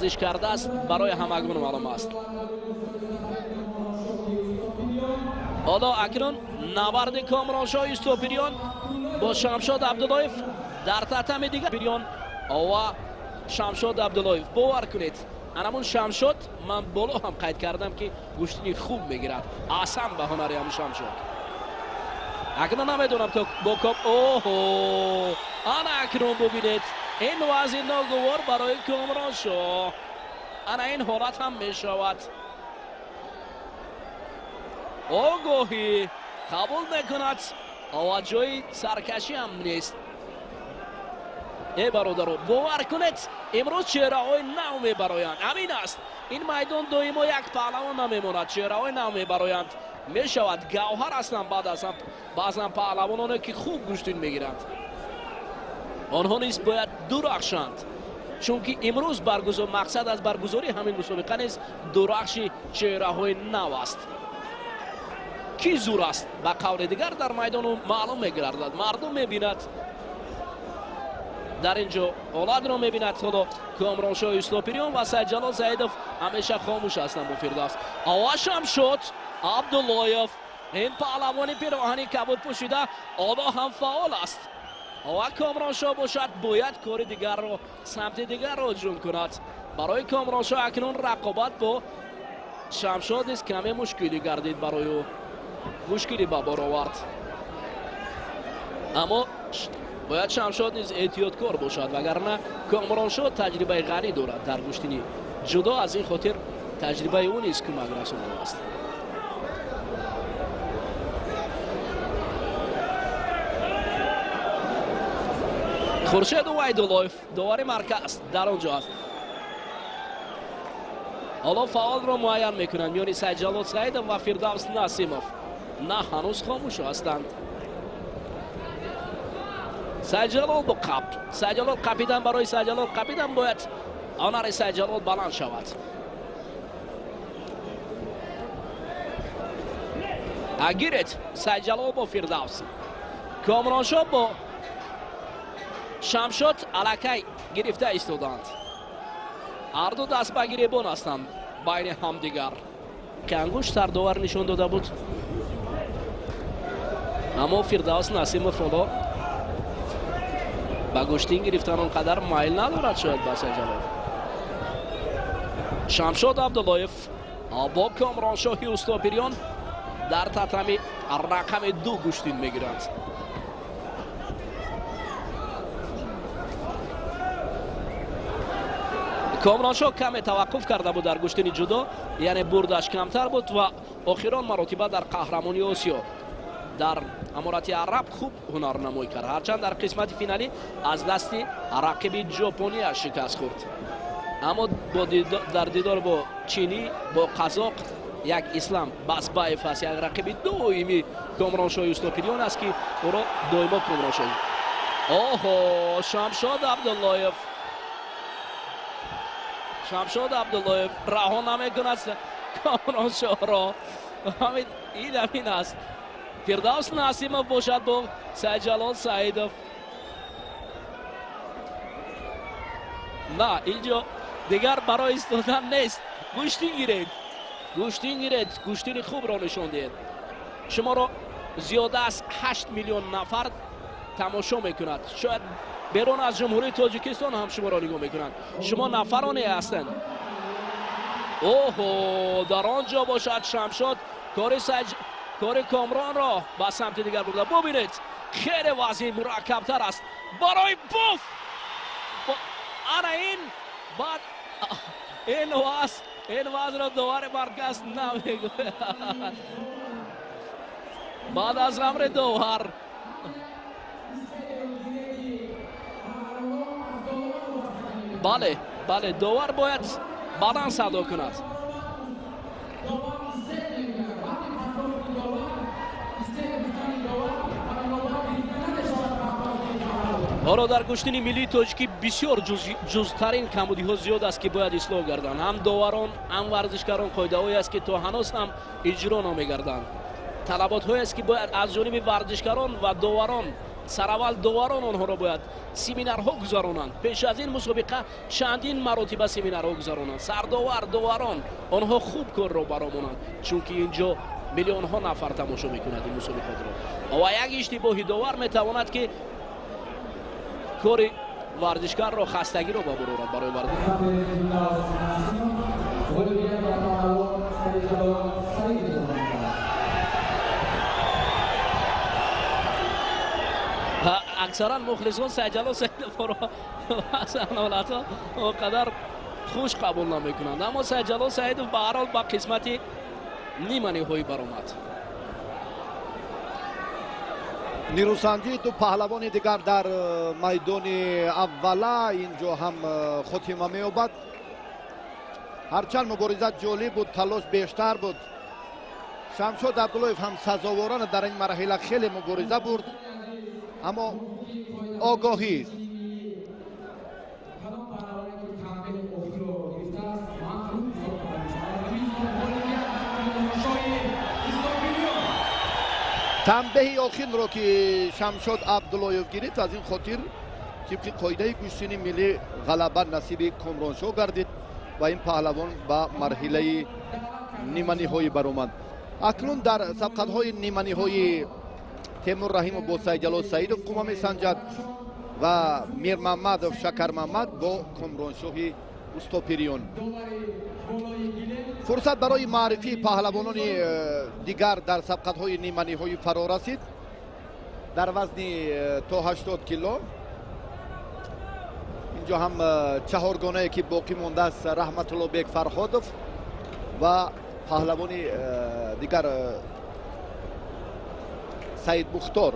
Варзиш кардааст, барои ҳамагон маълум аст. Ҳоло акнун набарди Комроншоҳ Устопириён бо Шамшод Абдуллоев дар татами дигар. Пириён ва Шамшод Абдуллоев, бовар кунед, анамун Шамшод, ман боло ҳам қайд кардам, ки гӯштини хуб мегирад. Аҳсан ба ҳунари ҳамун Шамшод. Акнун намедонам то бо ком. Оҳо, ана акнун бубинед, ин вазъи ногувор барои Комроншоҳ. Ана ин ҳолат ҳам мешавад. Огоҳӣ қабул мекунад ва ҷои саркашӣ ҳам нест. Э бародаро, бовар кунед, имрӯз чеҳраҳои нав мебароянд. Ҳамин аст, ин майдон доимо як паҳлавон намемонад, чеҳраҳои нав мебароянд. Мешавад, гавҳар ҳастанд баъзан паҳлавононе, ки хуб гӯштин мегиранд. Онҳо низ бояд дурахшанд, чунки имрӯз мақсад аз баргузории ҳамин мусобиқа низ дурахши чеҳраҳои нав аст. Ки зур аст, ба қавли дигар, дар майдону маълум мегардад, мардум мебинад, дар ин ҷо ҳолатро мебинад. Ҳоло Комроншоҳ Устопириён ва Сайдҷалол Саидов ҳамеша хомӯш ҳастанд бо Фирдавс. Ава Шамшод Абдуллоев, ин паҳлавони пироҳани кабуд пӯшида, ҳоло ҳам фаъол аст. Ва Комроншоҳ бошад, бояд кори дигарро, самти дигарро ҳуҷум кунад. Барои Комроншоҳ акнун рақобат бо Шамшод низ каме мушкилӣ гардид, барои ӯ мушкилӣ ба бор овард. Аммо бояд Шамшод низ эҳтиёткор бошад, вагарна Комроншоҳ таҷрибаи ғанӣ дорад дар гӯштини ҷудо, аз ин хотир таҷрибаи ӯ низ кӯмак расонидааст. Хуршед Увайдуллоев довари марказ дар он ҷо аст. Ҳоло фаъолро муайян мекунанд миёни Сайдҷалол Саидов ва Фирдавс Насимов. На, ҳанӯз хомӯш ҳастанд. Сайдҷалол бо қап, Сайдҷалол қапидан, барои Сайдҷалол қапидан бояд ҳунари Сайдҷалол баланд шавад. Гиред Сайдҷалол бо Фирдавс. Комроншоҳ бо Шамшод аллакай гирифта истодаанд. Ҳарду даст ба гиребон ҳастанд байни ҳамдигар, ки ангушт сардовар нишон дода буд. Аммо Фирдавс Насимов ҳоло ба гӯштин гирифтан он қадар майл надорад шояд ба Сайдҷалол. Шамшод Абдуллоев бо Комроншоҳи Устопириён дар татами рақами 2 гӯштин мегиранд. Комроншоҳ каме таваққуф карда буд дар гӯштини ҷудо, яъне бурдаш камтар буд ва охирон маротиба дар қаҳрамонии Осиё дар Аморати Араб хуб ҳунарнамоӣ кард, ҳарчанд дар қисмати финалӣ аз дасти рақиби ҷопонияш шикаст хӯрд. Аммо дар дидор бо чинӣ, бо қазоқ, як Ислам Басбаев аст, як рақиби доимӣ Комроншоҳи Устопириён аст, ки ӯро доимо Комроншоҳ. Оҳо, Шамшод Абдуллоев, Шамшод Абдуллоев раҳо намекунад Комроншоҳро. Ин ҳамин аст. Фирдавс Насимов бошад бо Сайдҷалол Саидов. На, инҷо дигар барои истодан нест. Гӯштин гиред, гӯштин гиред, гӯштини хубро нишон диҳед. Шуморо зиёда аз 8 миллион нафар тамошо мекунад. Шояд берун аз Ҷумҳурии Тоҷикистон ҳам шуморо нигоҳ мекунанд. Шумо нафароне ҳастанд. Оҳо, дар он ҷо бошад Шамшод кори Комронро ба самти дигар бурда. Бубинед, хеле вазъи мураккабтар аст барои буф. Ана ин баъд ин вазъро довари марказ намегӯяд. Баъд аз амри довар бале, бале, довар бояд баланд садо кунад. Ҳоло дар гӯштини миллии тоҷикӣ бисёр ҷузтарин камбудиҳо зиёд аст, ки бояд ислоҳ гарданд. Ҳам доварон, ҳам варзишгарон қоидаҳое аст, ки то ҳанӯз ҳам иҷро намегарданд. Талаботҳое аст, ки бояд аз ҷониби варзишгарон ва доварон Сараввал доварон онҳоро бояд семинарҳо гузаронанд. Пеш аз ин мусобиқа чандин маротиба семинарҳо гузаронанд. Сардовар, доварон онҳо хуб корро баромонанд, чунки инҷо миллионҳо нафар тамошо мекунад ин мусобиқотро ва як иштибоҳи довар метавонад ки кори варзишгарро, хастагиро ба бурорад барои варзиш. Аксаран мухлисон Сайдҷалол Саидовро баъзан ҳолатҳо он қадар хуш қабул намекунанд, аммо Сайдҷалол Саидов ба ҳар ҳол ба қисмати ниманиҳоӣ баромад. Нирӯсанҷии ду паҳлавони дигар дар майдони аввала инҷо ҳам хотима меёбад. Ҳарчанд мубориза ҷолиб буд, талош бештар буд. Шамшод Абдуллоев ҳам сазоворона дар ин марҳила хеле мубориза бурд, аммо огоҳӣ танбеҳи охирро ки Шамшод Абдуллоев гирифт, аз ин хотир тибқи қоидаи гӯштини миллӣ ғалаба насиби Комроншоҳ гардид ва ин паҳлавон ба марҳилаи ниманиҳоӣ баромад. Акнун дар сабқатҳои ниманиҳои Темур Раҳимов бо Сайдҷалол Саидов қувва месанҷад ва Мирмаммадов Шакармаммад бо Комроншоҳи Устопириён. Фурсат барои маърифии паҳлавонони дигар дар сабқатҳои ниманиҳоӣ фаро расид. Дар вазни то 80 кило инҷо ҳам чаҳоргонае ки боқӣ мондааст Раҳматуллобек Фарҳодов ва паҳлавони дигар Саид Мухтор.